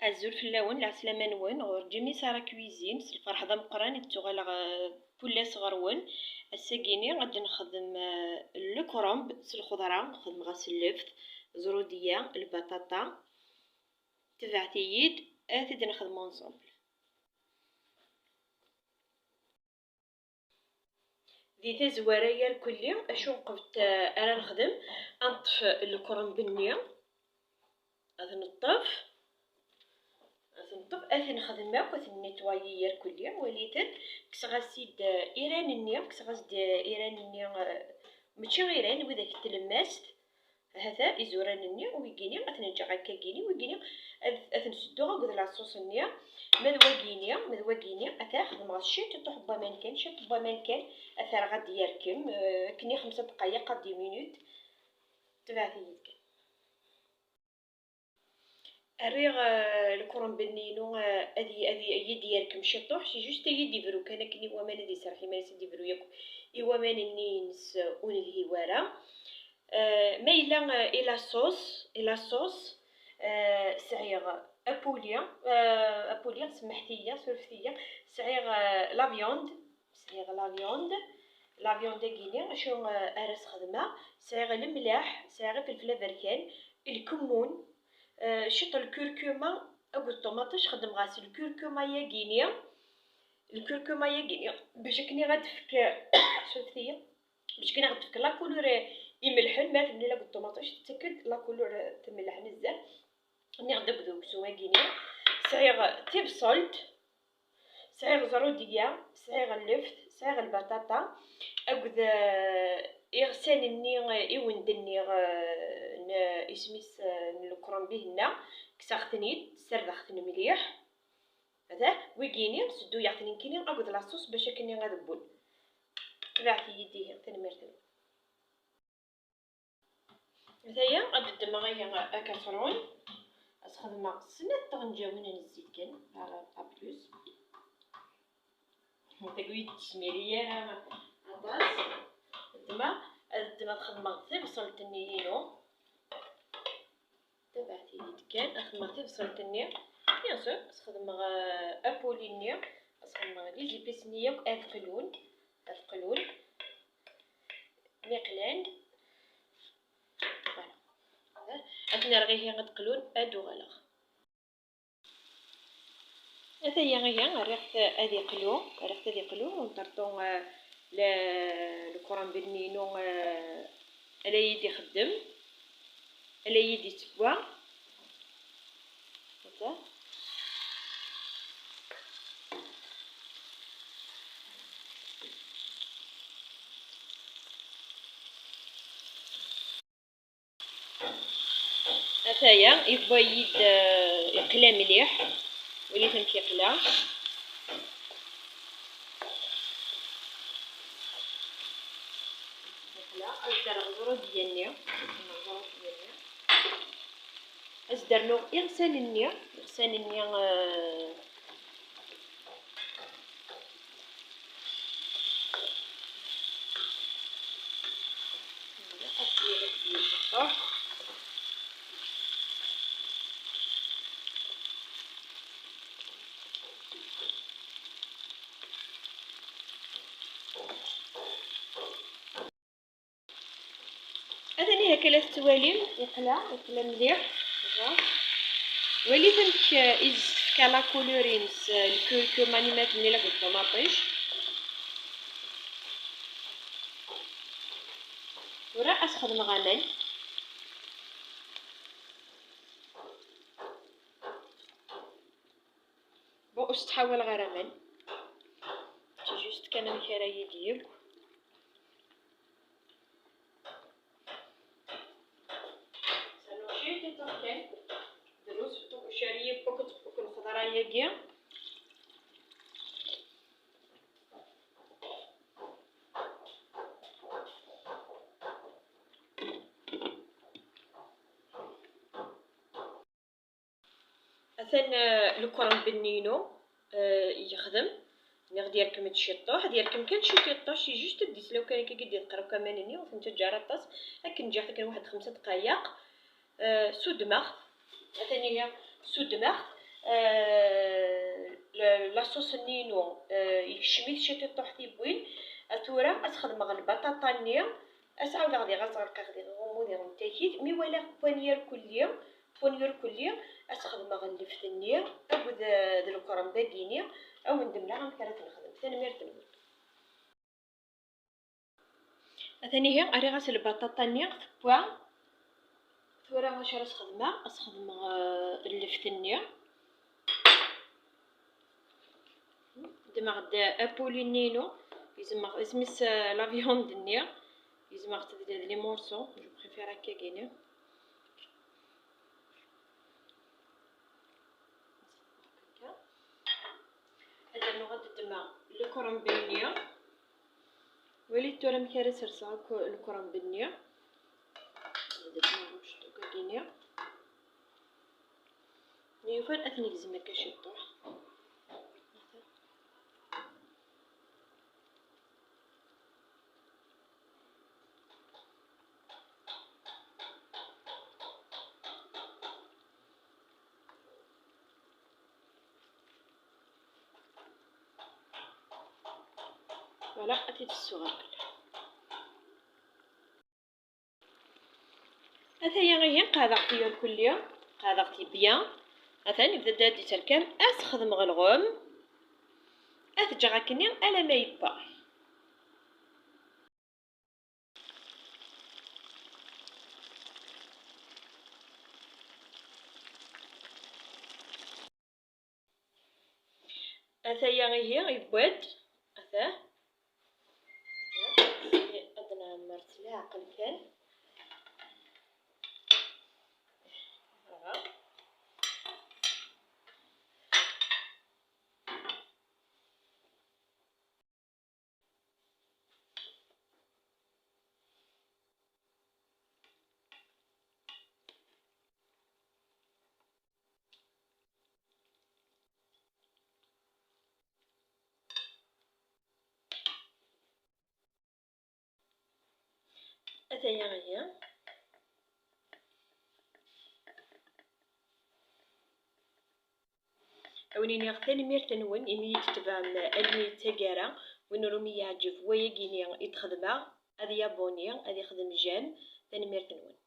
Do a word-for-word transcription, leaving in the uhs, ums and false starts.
Azul fell-awen, lɛeslama-nwen, ɣur Jimmy Sara Cuisine, s lferḥ d ameqqran i d-ttuɣaleɣ, eh, kul ass ɣer-wen. Ass-agi-ni ad d-nexdem, eh, lekremb s lxeḍra, xedmeɣ-as lleft, zrudiya, lbaṭaṭa. Tebɛet-iyi-d, ad t-id-nexdem ensemble. Di tazwara irkelli, acu nqebl, eh, ara nexdem, ad neṭṭef lekremb-nni, ad neṭṭef, ad neṭṭef, ad t-nexdem akk, ad t-netwayi irkelli, walit-d, kkseɣ-as-id, eh, iran-nni, kkseɣ-as-d, eh, iran-nni, eh, mačči iran, widak n tlemmast, Hata izuran-nni, wigini ad ten-ǧǧeɣ akkagini, wigini ad, ad ten-sedduɣ akked laṣus-nni. Ma d wagini, ma d wagini, ata xedmeɣ ciṭuḥ n waman kan, ciṭuḥ n waman kan, ata rɣa ad d-yerkem, eh, akken i xemsa dqayeq, à dix minutes. Tebɛet-iyi-d kan. Rriɣ, eh, lekremb-nni-inu, eh, ad y-, ad y-, ad yi-d-yerkem ciṭuḥ, c'est juste ad yi-d-ibru kan akken i waman, ad iserreḥ iman-is ad d-ibru yakk i waman-nni-ines, eh, ur nelhi wara. Eh, ma yella, eh, i la sauce, i la sauce, eh, sɛiɣ apuli, eh, apuli, semmeḥt-iyi, surfet-iyi, sɛiɣ, eh, la viande, sɛiɣ la viande, la viande-agi-ni, acu, eh, ara sxedmeɣ? Sɛiɣ lemleḥ, sɛiɣ ifelfel aberkan, lkemmun, eh, ciṭ lkurkuma akked ṭumaṭic, xedmeɣ-as lkurkuma-yagi-ni, lkurkuma-yagi-ni, bac akken i ɣ-d-tefk, surfet-iyi, bac akken i ɣ-d-tefk la couleur imelḥen, ma temmlil akked ṭumaṭic, tettak-d la couleur timelleḥ nezzeh. Nniɣ-d akked uksum-agi-ni, sɛiɣ tibṣelt, sɛiɣ zrudiya, sɛiɣ lleft, sɛiɣ lbaṭaṭa, akked, eh, iɣsan-nni, eh, i wen-d-nniɣ, eh, n, isem-is, eh, n lekremb-ihenna, kkseɣ-ten-id, ssardeɣ-ten mliḥ. Hada, wigini, sedduyeɣ-ten nekkini akked laṣus bac akken ad wwen. Tebɛet-iyi-d ihi, tanemmirt-nwen. Ataya, ad ddmeɣ ihi akatrun, ad sxedmeɣ snat tɣenǧawin n zzit kan, pas plus. Tagi ur d-tesmiri ara aṭas. Ddmeɣ, ad ddmeɣ, ad xedmeɣ tibṣelt-nni-inu. Tabaɛt-iyi-d kan, ad xedmeɣ tibṣelt-nni. Bien sûr, ad xedmeɣ, euh, apuli-nni, ad xedmeɣ les épices-nni yakk ad qlun, ad qlun. Mi qlan, voilà. Ad ten-rreɣ ihi ad qlun, ad uɣaleɣ. Ataya ihi, rriɣ-t ad iqlu, rriɣ-t ad iqlu, unṭerṭu, eh, le, le crumble-nni-inu, eh, ala iyi-d-ixeddem, ala iyi-d-ittewwa. Ata. Ataya, yewwa-yi-d, eh, iqla mliḥ. Walit amek iqla. Iqla, ad d-rreɣ ẓrudiya-nni. Ẓrudiya-nni. Ad s-d-rnuɣ iɣsan-nni, iɣsan-nni, eh, Atan ihi akka la tettwalim, yeqla, yeqla mliḥ. Aha. Walit amek, eh, i s-tefka la couleur-ines, eh, lkurkuma, animat-nni la ṭumaṭic. Tura ad s-xedmeɣ aman. Bon, ur s-ttḥawaleɣ ara aman. C'est juste kan amek ara yi-d-yeww. Saluci tiṭuḥ kan. Drus tucariyi n lxeḍra-agi. Atan, eh, lekremb-nni-inu, eh, yexdem. Nniɣ-d yerkem-d ciṭuḥ, ad yerkem kan ciṭuḥ, c'est juste ad d-islaw kan akka, ad d-iqerreb aman-nni, ur ten-ttaǧǧa ara aṭas, akken ǧǧiɣ-t akken waḥed xemsa dqayeq, eh, suddmeɣ-t, atan ihi, suddmeɣ-t, Eh, la, la sauce-nni-inu, eh, yekcem-it ciṭuḥ tiwwin. A tura ad xedmeɣ lbaṭaṭa-nni, ad s-ɛawdeɣ diɣ ad ẓerqeɣ diɣ iɣummu diɣ nettakit. Mi walaɣ pwan yerkulli, pwan yerkulli, ad s-xedmeɣ lleft-nni akked, eh, d lkremb-agi-ni, ad wen-d-mleɣ amek ara t-nexdem. Tanemmirt-nwen. Atan ihi, rriɣ-as lbaṭaṭa-nni tewwa. Tura acu ara s-xedmeɣ? Ad s-xedmeɣ, eh, lleft-nni. Ddmeɣ-d apuli-nni-inu, gezmeɣ, isem-is, eh, la viande-nni, gezmeɣ-tt d, d les morceaux, je préfère akkagini. Ad rnuɣ ad ddmeɣ lkrembi-nni. Walit tura amek ara serseɣ akk lkrembi-nni. Ad ddmeɣ ciṭuḥ akkagini. Mi yufan ad t-negzem akka ciṭuḥ. Voilà, ad t-id-ssuɣ. Ataya ihi, qeɛdeɣ-t irkulli, qeɛdeɣ-t bien. Atan yebda-d ad d-yetterkam, ad s-xedmeɣ lɣem, ad t-ǧǧeɣ akkenni alamma yewwa. Ataya ihi, yewwa-d. Atah. Ad nɛemmer s leɛqel kan. Voilà. Ataya ihi. A wen-iniɣ tanemmirt-nwen imi i d-tebɛem almi d taggara. Win ur umi yeɛǧeb wayagi-ni i d-xedmeɣ, ad yabuni, ad ixdem j'aime. Tanemmirt-nwen.